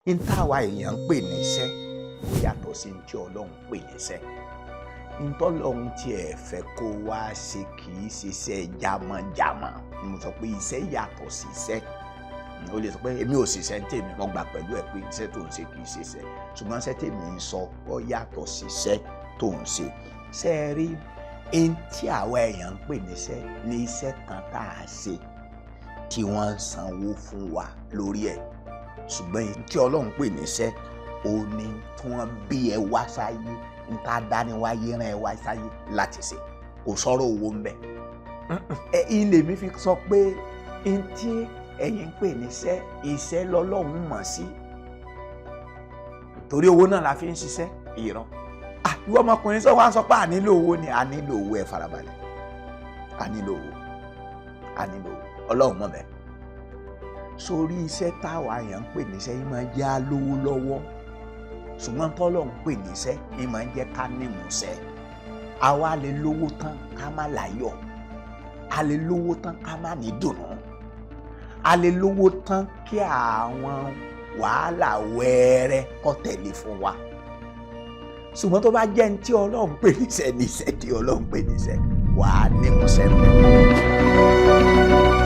N táwa èèyàn ń pè níṣẹ́ ó yàtọ̀ sí ní tí Ọlọ́run pè níṣẹ́. Ntọ́lọ́run tiẹ̀ fẹ́ kó wá ṣe kì í ṣiṣẹ́ jámọ́jámọ́ ni. Mo sọ pé iṣẹ́ yàtọ̀ sí iṣẹ́. O lè sọ pé èmi ò ṣiṣẹ́ ní tèmi, mo gbà pẹ̀lú ẹ̀ pé iṣẹ́ tó ń ṣe kì í ṣiṣẹ́, ṣùgbọ́n iṣẹ́ tèmi ń sọ, ó yàtọ̀ sí iṣẹ́ tó ń ṣe. Ṣé ẹ rí ẹni tí àwa èèyàn ń pè níṣẹ́ ní iṣẹ́ kan tá a ṣe tí wọ́n ń sanwó fún wa lórí ẹ̀, ṣùgbọ́n èyí tí Ọlọ́run pè níṣẹ́, ó ní tí wọ́n bí ẹ wá sáyé, ń tá dáníwáyé rán ẹ wá sáyé láti ṣe. Kò sọ̀rọ̀ owó ń bẹ̀. Ẹ ilé mi fi sọ pé n tí ẹ̀yin ń pè níṣẹ́, iṣẹ́ lọ́lọ́run mọ̀ sí, torí owó náà la fi ń ṣiṣẹ́. Ìran ìwọ ọmọkùnrin sọ wá sọ pé a nílò owó ni. A nílò owó, ẹ farabalẹ̀, a nílò owó, a nílò owó. Ọlọ́run mọ̀ bẹ́ẹ̀. Sórí iṣẹ́ táwa èèyàn ń pè níṣẹ́ yìí máa jẹ́ alówó lọ́wọ́, ṣùgbọ́n tọ́lọ́run pè níṣẹ́ yìí máa ń jẹ́ ká nímúṣẹ́. Àwa lè lówó tán ká má láyọ̀, a lè lówó tán ká má ní dùnnú, a lè lówó tán kí àwọn wàhálà wẹ́ẹ́rẹ́ kó tẹ̀lé fún wa. Ṣùgbọ́n tó bá jẹ́ ní tí Ọlọ́run pè níṣẹ́, níṣẹ́ tí Ọlọ́run pè níṣẹ́, wàá nímúṣẹ́ mẹ́.